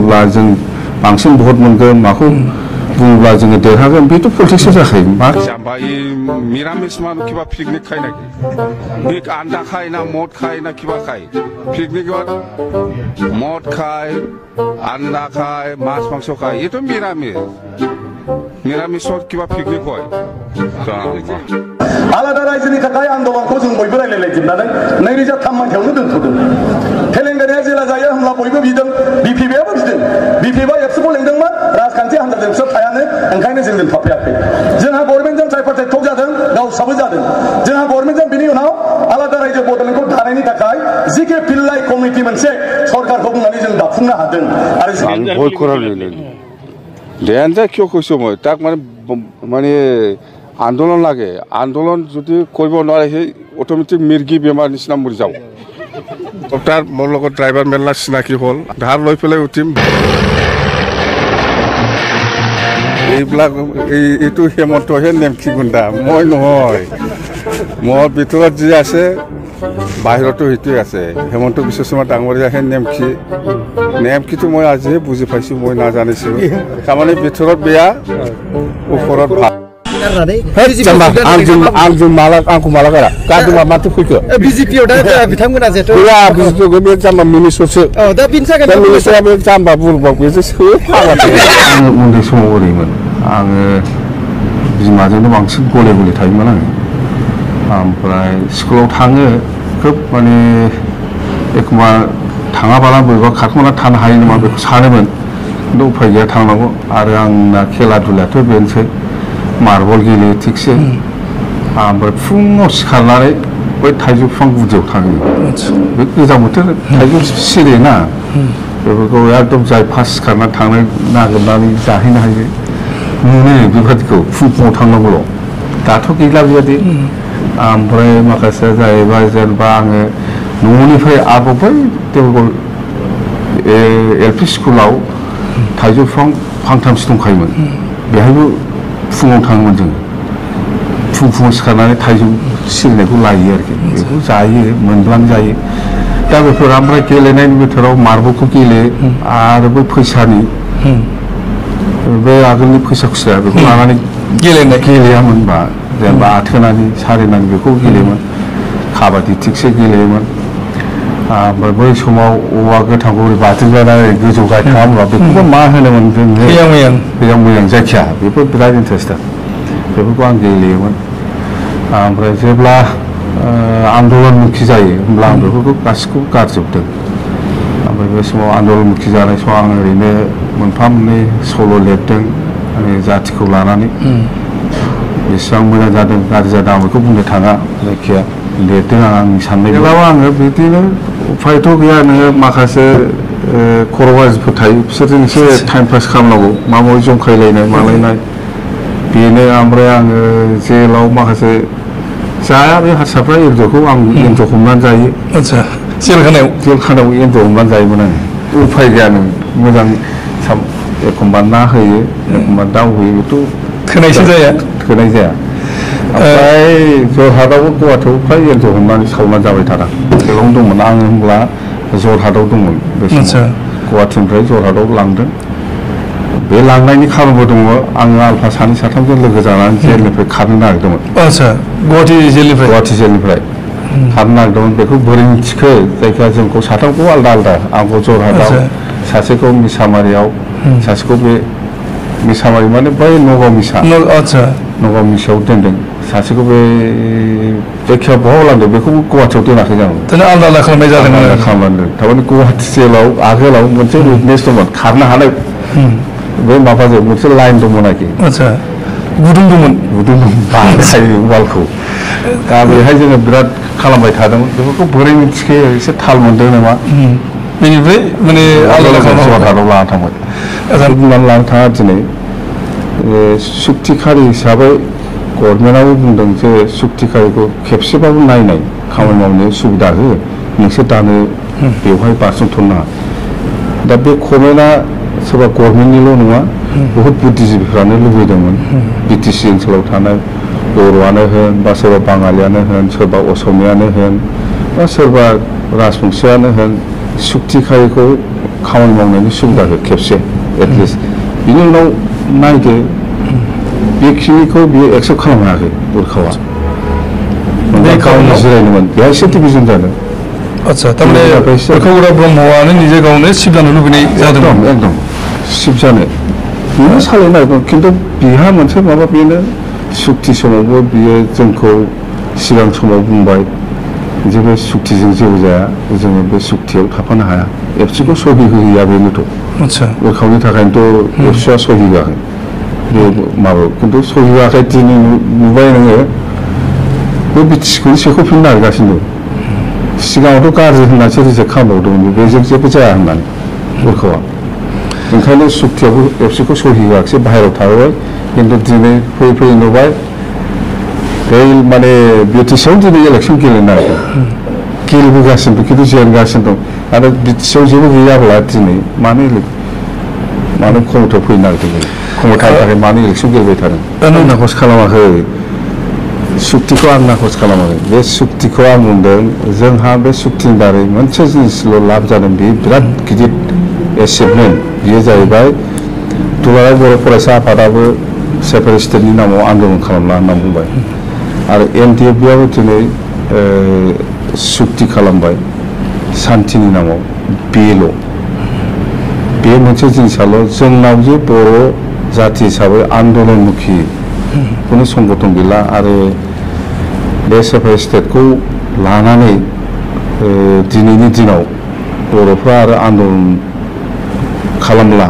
बुङोब्ला जों बांसिन भट मोनगोन माखौ बुङोब्ला जोङो देरहागोन बेथ' पलिटिक्सआव जाखायो मा जाम्बा मिरामिस मानु किबा पिकनिक खाय नाকি बिग आन्डा खाय ना मद खाय ना किबा खाय पिकनिक मद खाय आन्डा खाय मास मांस खाय ये तो मिरामिसआव किबा पिकनिक হয় आलादा रायजोनि थाखाय आन्दलनखौ जों बयबो रायलायलायजोबनानै 2003 मायथाइयावनो दोनथ'दों तेलेंगानाया जेला जायो होमब्ला बयबो बिदों बिपिपिआबो बिदों बिपिपिआ एबसुखौ लेंदोंमोन राजखान्थि हान्जाजों बिसोर थायानो ओंखायनो जों दोनथ'फायाखै जोंहा गभर्नमेन्टजों ट्राइपार्टाइट टक जादों गावसाबो जादों जोंहा गभर्नमेन्टजों बिनि उनाव आलादा रायजो बड'लेण्डखौ दानायनि थाखाय जिके पिल्लाइ कमिटि मोनसे सरकारखौ बुंनानै जों दाफुंनो हादों आरो भय करायलायलाय देयानजा किয় কৈছো মই তাক মানে आन्दोलन लागे आन्दोलन जुदि কৰিব নোৱাৰে সেই অটোমেটিক মিৰ্গি বেমাৰ নিচিনা মৰি যাব তাৰ মোৰ লগত ড্ৰাইভাৰ মেলা চিনাকি হ'ল ধাৰ লৈ পেলাই উঠিম এইবিলাক এইটো হেমন্তহে নেমকি গুণ্ডা মই নহয় মোৰ ভিতৰত যি আছে বাহিৰতো সেইটোৱে আছে হেমন্ত বিশ্ব শৰ্মা ডাঙৰীয়াহে নেমকিটো মই আজিহে বুজি পাইছোঁ মই নাজানিছিলোঁ তাৰমানে ভিতৰত বেয়া ওপৰত ভাল आंजों माला आंखौ माला गारा गादोंबा माथो फैखो बिजेपियाव दा बिथांमोना जेथ' गैया बिजेपियाव बे जाम्बा मिनिसरसो दा बिनि थाखाय मिनिसरा बे जाम्बा बुरबाव बेसो फाग्ला आङो उन्दै समाव ओरैमोन आङो बिमाजोंनो बांसिन गले गले थायोमोन आङो ओमफ्राय स्कुलाव थाङो खोब माने एखमबा थाङाबाला बबेबा खारखुमाना थानो हायो नामा बेखौ सानोमोन खिन्थु उफाय गैया थांनांगौ आरो आंना खेला दुलायाथ' बेनोसै मार्बल गेलेयो थिगसे ओमफ्राय फुङाव सिखारनानै बै थाइजौ बिफां गुदियाव थाङो बे गोजां बोथोर थाइजौ सिरियोना बेफोरखौ एकदम जाय फार्स्ट सिखारनानै थांनो नागिरनानै जाहैनो हायो मोनो बेबादिखौ फुङाव थांनांगौल' दाथ' गैला बेबादि ओमफ्राय माखासेया जाहैबाय जेनेबा आङो न'निफ्राय आरोबाव बै देवगल एलपि स्कुलाव थाइजौ बिफां फांथामसो दंखायोमोन बेहायबो फुङाव थाङोमोन जोङो फुङाव सिखारनानै थाइजौ सिरिनायखौ लायो आरोखि बेखौ जायो मोनब्लानो दा बेफोर ओमफ्राय गेलेनायनि बोथोराव मार्बलखौ गेलेयो आरो बै फैसानि बे आगोलनि फैसा खुस्रा बेखौ लानानै गेलेयामोनबा जेनेबा आथोनानै सारेनानै बेखौ गेलेयोमोन काबादि थिगसे गेलेयोमोन ओमफ्राय बै समाव औवा गोथांखौ ओरै बाथोन जानानै गोजौ गायखाङा होनबा बेखौबो मा होनोमोन जोङो मोजां जायखिया बेफोर बिराद इन्टारेस्टआ बेफोरखौ आं गेलेयोमोन ओमफ्राय जेब्ला आन्दलनमुखि जायो होमब्ला आं बेफोरखौ गासिखौबो गारजोबदों ओमफ्राय बे समाव आन्दलनमुखि जानाय समाव आं ओरैनो मोनफा मोननै सल' लिरदों माने जाथिखौ लानानै बेसेबां मोजां जादों गाज्रि जादों आं बेखौ बुंनो थाङा जायखिया लिरदों आंनि साननाय जेब्लाबो आङो बिदिनो उफायथ' गैया नोङो माखासे खर'बाजिफोर थायो बिसोरजों एसे टाइम पास खालामनांगौ माबा माबि जंखायलायनाय मालायनाय बेनो ओमफ्राय आङो जेलाव माखासे जाया बे हारसाफ्रा एन्जरखौ आं एन्जर हमनानै जायो आदसा जेल खानायाव एन्जर हमनानै जायोमोन आङो उफाय गैया नों मोजां एखमबा ना होयो एखमबा दाउ होयो बेथ' थोनाय जाया ओमफ्राय जरहाटआवबो गुवाहाटियाव फ्राय एन्जर हमनानै सावनानै जाबाय थादों बेयावनो दंमोन आङो होनब्ला जरहाटआव दंमोन बे समाव गुवाहाटिनिफ्राय जरहाटआव लांदों बे लांनायनि खारनबो दङ आङो आलफा सानै साथामजों लोगो जानानै जेलनिफ्राय खारनो नागिरदोंमोन आदसा गुवाहाटि जेलनिफ्राय खारनो नागिरदोंमोन बेखौ बोरै मिथिखो जायखिया जोंखौ साथामखौ आलदा आंखौ जरहाटआव सासेखौ मिसामारियाव सासेखौ बे मिसामारि माने बै नगाव मिसायाव दोनदों सासेखौ बे जायखिया बहा लांदों बेखौबो गुवाहाटियाव दोनाखै जों आलदा खालामनाय जादों खालामलांदों थारमाने गुवाहाटि जेलाव आगोलाव मोनसे उइकनेस दंमोन खारनो हानाय बे माबाजों मोनसे लाइन दंमोन आरोखि गुदुं दंमोन बानायो वालखौ दा बेहाय जोङो बिराद खालामबाय थादोंमोन बेफोरखौ बोरै मिथिखो एसे थाल मोनदों नामा बेनिफ्राय माने आलदा जरहाटआव लाना थांबाय बुंनानै लानो थाङा दिनै सुक्तिखारि हिसाबै गभर्नमेन्टआबो बुंदों जे सुक्तिखारिखौ खेबसेबाबो नायनाय खामानि मावनो सुबिदा हो नोंसोर दानो बेवहाय बारसनथ'नो नाङा दा बे कमेन्टआ सोरबा गभर्नमेन्टनिल' नङा बहुत बुद्धिजीबिफ्रानो लुबैदोंमोन बिटिसि ओनसोलाव थानाय बर'आनो होन बा सोरबा बाङालियानो होन सोरबा असमियानो होन बा सोरबा राजबंसियानो होन सुक्तिखारिखौ खामानि मावनायनि सुबिदाखौ खेबसे एटलिस्ट बिनि उनाव नायदो बेखिनिखौ बियो एक्सेप्ट खालामनो हायाखै बुरखावा गावनो जिरायनोमोन बेहा एसे डिभिजन जादों आदसा थारमाने बुरखावरा ब्रह्मआनो निजे गावनो सिबजानो लुबैनाय जादोंमोन एकदम सिबजानो बेनो सालायनो नागिरदों खिन्थु बिहा मोनसे माबा बेनो सुक्ति समावबो बियो जोंखौ सिगां समाव बुंबाय जे बे सुक्तिजों जेबो जाया जोङो बे सुक्तियाव थाफानो हाया एबसुखौ सहि होहैया बेनोथ' आदसा बुरखावनि थाखायनोथ' एबसुआ सहि होआखै बे माबायाव खिन्थु सहि होआखै दिनै नुबाय नोङो बे बिटिसिखौनो सेख'फिननो नागिरगासिनो दं सिगाङावथ' गाज्रि होननानैसो रिजेक्ट खालामबावदोंमोन बेजों जेबो जाया होननानै बुरखावा ओंखायनो सुक्तियावबो एबसुखौ सहि होआखिसै बाहेरायाव थाबोबाय खिन्थु दिनै फैयै फैयै नुबाय बै माने बिटिसिआव दिनै इलेक्सन गेलेनो नागिरदों गेलेबोगासिनो दं खिन्थु जेनगासिनो दं आरो बिटिसिआव जेबो गैयाब्ला दिनै मानो क्षमतायाव फैनो नागिरदों क्षमतानि थाखाय मानो इलेक्सन गेलेबाय थादों नाखस खालामाखै सुक्तिखौ आं नाखस खालामाखै बे सुक्तिखौ आं बुंदों जोंहा बे सुक्तिनि दारै मोनसे जिनिसल' लाब जादों बे बिराद गिदिर एचिभमेन्ट बियो जाहैबाय दुलाराय बर' फरायसा आफादाबो सेपारेट स्टेटनि नामाव आन्दलन खालामला होनना बुंबाय आरो NDFBआबो दिनै सुक्ति खालामबाय सान्तिनि नामाव बेल' बे मोनसे जिनिसाल' जोंनाव जे बर' जाथि हिसाबै आन्दलनमुखि खुनु संगठन गैला आरो बे सेपारेट स्टेटखौ लानानै दिनैनि दिनाव बर'फ्रा आरो आन्दलन खालामला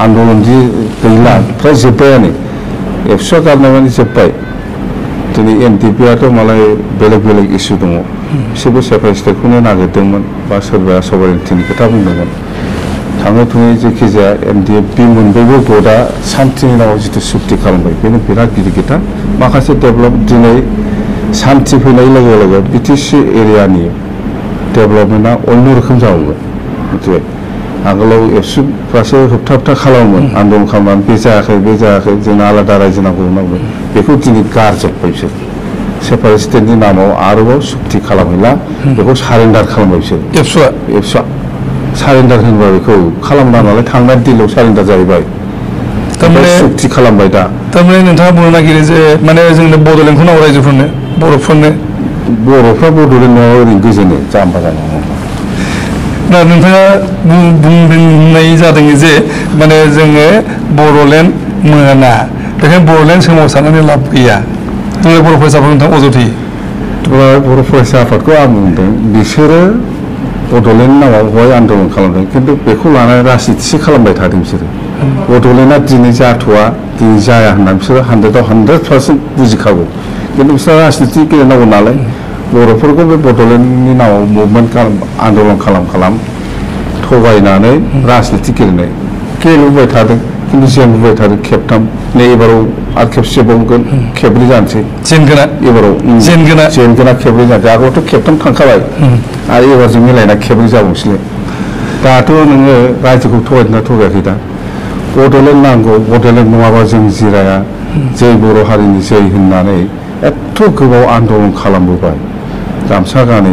आन्दलन जि गैला फ्राय जोब्बायानो एबसुआ गारनाय माने जोब्बाय दिनै NDFBआथ' मालाय बेलेग बेलेग इसु दङ बिसोरबो सेपारेट स्टेटखौनो नागिरदोंमोन बा सोरबाया सभारेन्टिनि खोथा बुंदोंमोन थाङै थुङै जेखिजाया NDFB मोनब्रैबो गटआ सान्तिनि नामाव जिथु सुक्ति खालामबाय बेनो बिराद गिदिर खोथा माखासे डेभेलप दिनै सान्ति फैनाय लोगो लोगो बिटिसि एरियानि डेभेलपमेन्टआ अन्य रोखोम जाबावगोन मिथिबाय आगोलाव एबसुफ्रासो होबथा खालामोमोन आन्दलन खालामनानै बे जायाखै जोंना आलादा रायजो नांगौ बेखौ दिनै गारजोब्बाय बिसोर सेपारेट स्टेटनि नामाव आरोबाव सुक्ति खालामहैला बेखौ सारेन्डार खालामबाय बिसोर एबसुआ सारेन्डार होनबा बेखौ खालामला नालाय थांनाय दिलाव सारेन्डार जाहैबाय थारमाने सुक्ति खालामबाय दा थारमाने नोंथाङा बुंनो नागिरो जे माने जोंनो बड'लेण्डखौ नांगौ रायजोफोरनो बर'फ्रा बड'लेण्ड नङाबा ओरैनो गोजोनो जाम्बा जानांगौ दा नोंथाङा बुंनाय जादों जे माने जोङो बड'लेण्ड मोना बेखायनो बड'लेण्ड सोमावसारनानै लाब गैया जोंनि बर' फरायसाफोर नोंथां अजथि बर' फरायसा आफादखौ आं बुंदों बिसोरो बड'लेण्ड नामाव हय आन्दलन खालामदों खिन्थु बेखौ लानानै राजनितिसो खालामबाय थादों बिसोरो बड'लेण्डआ दिनै जाथ'वा दिनै जाया होननानै बिसोरो 100% बुजिखागौ खिन्थु बिसोरो राजनिति गेलेनांगौ नालाय बर'फोरखौ बे बड'लेण्डनि नामाव मुभमेन्ट आन्दलन खालाम थगायनानै राजनिति गेलेबोबाय थादों खिन्थु जेनबोबाय थादों खेबथाम नै एबाराव आरो खेबसे बावगोन खेबब्रै जानोसै एबाराव जेनगोना खेबब्रै जानोसै आगोलावथ' खेबथाम थांखाबाय आरो एबारजों मिलायना खेबब्रै जाबावसैलाय दाथ' नोङो रायजोखौ थगायदोंना थगायाखै दा बड'लेण्ड नांगौ बड'लेण्ड नङाबा जों जिराया जै बर' हारिनि जै होननानै एथ' गोबाव आन्दलन खालामबोबाय गामसा गानै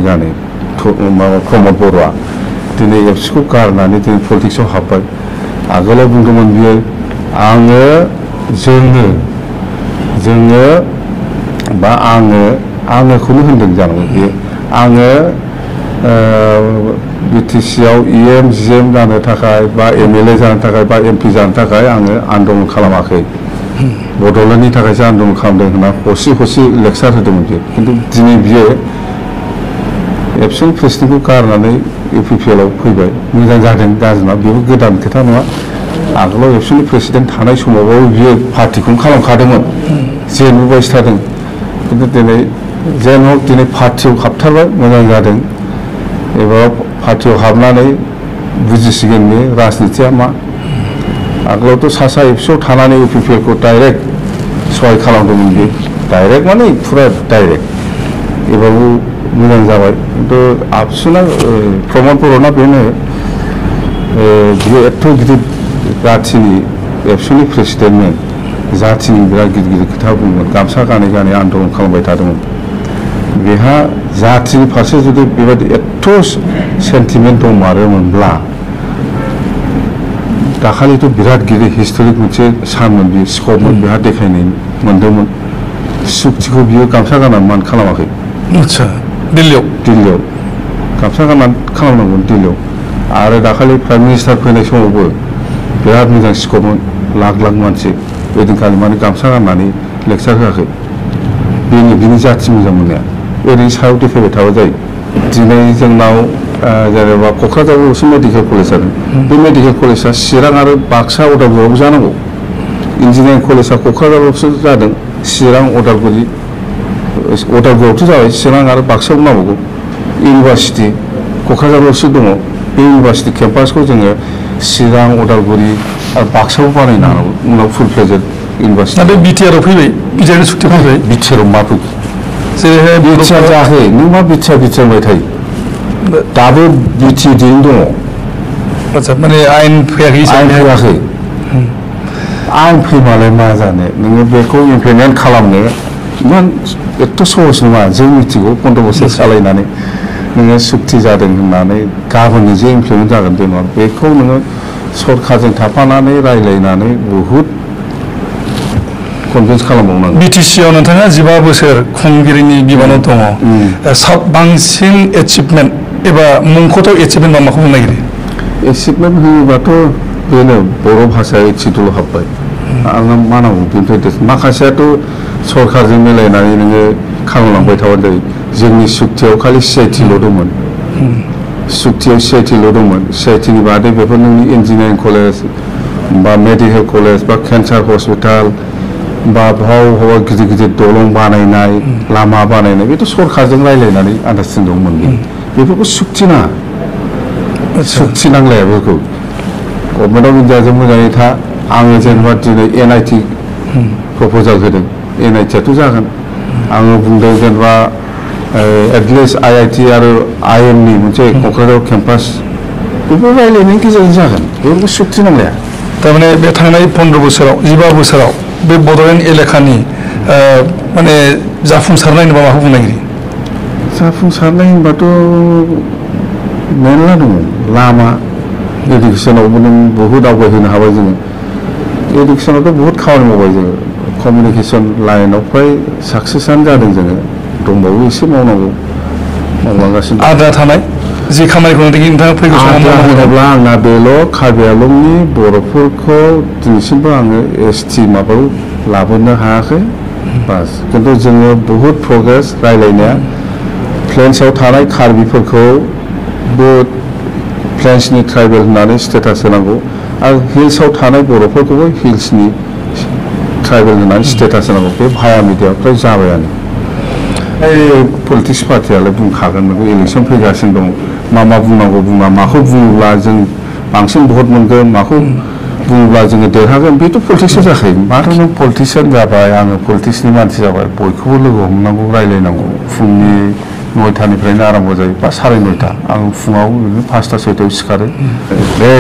माबा प्रमद बर'आ दिनै एबसुखौ गारनानै दिनै पलिटिक्सआव हाबबाय आगोलाव बुंदोंमोन बियो जोङो बा आङोखौनो होनदों जानांगौ बियो आङो बिटिसिआव EM GM जानो थाखाय बा MLA जानो थाखाय बा MP जानो थाखाय आङो आन्दलन खालामाखै बड'लेण्डनि थाखायसो आन्दलन खालामदों होनना हरसि लेक्सार होदोंमोन बियो खिन्थु दिनै बियो एबसुनि प्रेसिडेन्टखौ गारनानै UPPLआव फैबाय मोजां जादों गाज्रि नङा बेबो गोदान खोथा नङा आगोलाव एबसुनि प्रेसिडेन्ट थानाय समावबो बियो पार्टिखौनो खालामखादोंमोन जेनबोबायसो थादों खिन्थु दिनै पार्टियाव हाबथारबाय मोजां जादों एबार पार्टियाव हाबनानै बुजिसिगोन बे राजनितिया मा आगोलावथ' सा एबसुआव थानानै UPPLखौ डाइरेक्ट सहाय खालामदोंमोन बे डाइरेक्ट माने फुरा डाइरेक्ट एबारबो मोजां जाबाय खिन्थु आबसुना प्रमद बर'ना बेनो बियो एथ' गिदिर जाथिनि एबसुनि प्रेसिडेन्टमोन जाथिनि बिराद गिदिर खोथा बुङोमोन गामसा गानै आन्दलन खालामबाय थादोंमोन बेहा जाथिनि फारसे जुदि बेबायदि एथ' सेन्टिमेन्ट दंमारोमोनब्ला दाखालिथ' बिराद गिदिर हिस्ट'रिक मोनसे सानमोन बियो स्कपमोन बेहा देखायनाय मोन्दोंमोन सुक्तिखौ बियो गामसा गाननानै मान खालामाखै आदसा दिल्लीयाव गामसा गाननानै खालामनांगौमोन दिल्लीयाव आरो दाखालि प्राइम मिनिस्टार फैनाय समावबो बिराद मोजां स्कपमोन लाख मानसि ओइदिनखालि माने गामसा गाननानै लेक्सार होआखै बिनि जाथि मोजां मोननाया ओरैनो सायाव देखायबाय थाबा जायो दिनै जोंनाव जेनेबा क'क्राझारावसो मेडिकेल कलेज जादों बे मेडिकेल कलेजआ चिरां आरो बाक्सा उदालगुरियावबो जानांगौ इन्जिनियारिं कलेजआ क'क्राझारावसो जादों चिरां उदालगुरियावथ' जाबाय चिरां आरो बाक्सायाव नांबावगौ इउनिभार्सिटि क'क्राझारावसो दङ बे इउनिभार्सिटि केम्पासखौ जोङो चिरां उदालगुरि आरो बाक्सायाव बानायनो हानांगौ उनाव फुल फ्लेजेड इउनिभार्सिटि बे बिटिआरआव फैबाय बिटिआरनि सुक्ति फैबाय बिटिआरआव मा फैखो जेरैहाय बिटिआर जायाखै नों मा बिटिआर होनबाय थायो दाबो बिटिएडिनो दङ आदसा माने आयेन फैयाखै आयेन फैबालाय मा जानो नोङो बेखौ इमप्लिमेन्ट खालामनो इमान एथ' सहस नङा जों मिथिगौ 15 बोसोर सालायनानै नोङो सुक्ति जादों होननानै गाबोननो जे इमप्लिमेन्ट जागोन बे नङा बेखौ नोङो सरकारजों थाफानानै रायलायनानै बहुद कनभिन्स खालामबावनांगोन बिटिसिआव नोंथाङा 15 बोसोर खुंगिरिनि बिबानाव दङ बांसिन एचिभमेन्ट एबा मुंख'थाव एचिभमेन्ट माखौ बुंनो नागिरो एचिभमेन्ट होयोबाथ' बेनो बर' भाषाया एचिडल' हाब्बाय आरो मा नांगौ बेनिफ्राय माखासेयाथ' सरकारजों मिलायनानै नोङो खालामलांबाय थाबानो जायो जोंनि सुक्तियाव खालि सिआइटिल' दंमोन सुक्तियाव सिआइटिल' दंमोन सिआइटिनि बादै बेफोर नोंनि इन्जिनियारिं कलेज बा मेडिकेल कलेज बा केन्सार हस्पिटाल बा बहाबा गिदिर दलं बानायनाय लामा बानायनाय बेथ' सरकारजों रायलायनानै आन्दारस्टेन्डिं मोनगोन बेफोरखौ सुक्ति नाङा सुक्ति नांलाया बेफोरखौ गभर्नमेन्ट अफ इन्डियाजों मोजाङै था आङो जेनेबा दिनै एनआइटि प्रप'जाल होदों एनआइटिआथ' जागोन आङो बुंदों जेनेबा एटलिस्ट आइआइटि आरो आइएमनि मोनसे क'क्राझार केम्पास बेफोर रायलायनायनि गेजेरजों जागोन बेफोरखौ सुक्ति नांलाया थारमाने बे थांनाय 15 बोसोराव 15 बोसोराव बे बड'लेण्ड एलेकानि माने जाफुंसारनाय होनबा माखौ बुंनो नागिरो जाफुंसारनाय होनबाथ' मेरला दङ लामा इडुकेसनावबो नों बहुद आवगायहोनो हाबाय जोङो इडुकेसनावथ' बहुद खामानि मावबाय जोङो कमिउनिकेसन लाइनाव फ्राय साक्सेसआनो जादों जोङो दंबावो एसे मावलांगासिनो आद्रा थानाय जि खामानिखौ नोंथाङा फैगौ समाव होनोब्ला आंना बेल' कार्बि आंलंनि बर'फोरखौ दिनैसिमबो आङो एसटि माबायाव लाबोनो हायाखै बास खिन्थु जोङो बहुद प्रग्रेस रायलायनाया प्लेन्सआव थानाय कार्बिफोरखौबो प्लेन्सनि ट्राइबेल होननानै स्टेटास होनांगौ आरो हिल्सआव थानाय बर'फोरखौबो हिल्सनि ट्राइबेल होननानै स्टेटास होनांगौ बे भाया मिडियायाव फ्राय जाबायानो पलिटिक्स पार्टियालाय बुंखागोन नोंखौ इलेक्सन फैगासिनो दं मा बुंनांगौ बुङा माखौ बुङोब्ला जों बांसिन भट मोनगोन माखौ बुङोब्ला जोङो देरहागोन बेथ' पलिटिक्सआव जाखायो माथो नों पलिटिसियान जाबाय आङो पलिटिक्सनि मानसि जाबाय बयखौबो लोगो हमनांगौ रायलायनांगौ फुंनि 9टानिफ्रायनो आराम्भ जायो बा 9:30 आं फुङाव 5टा 6टायाव सिखारो दे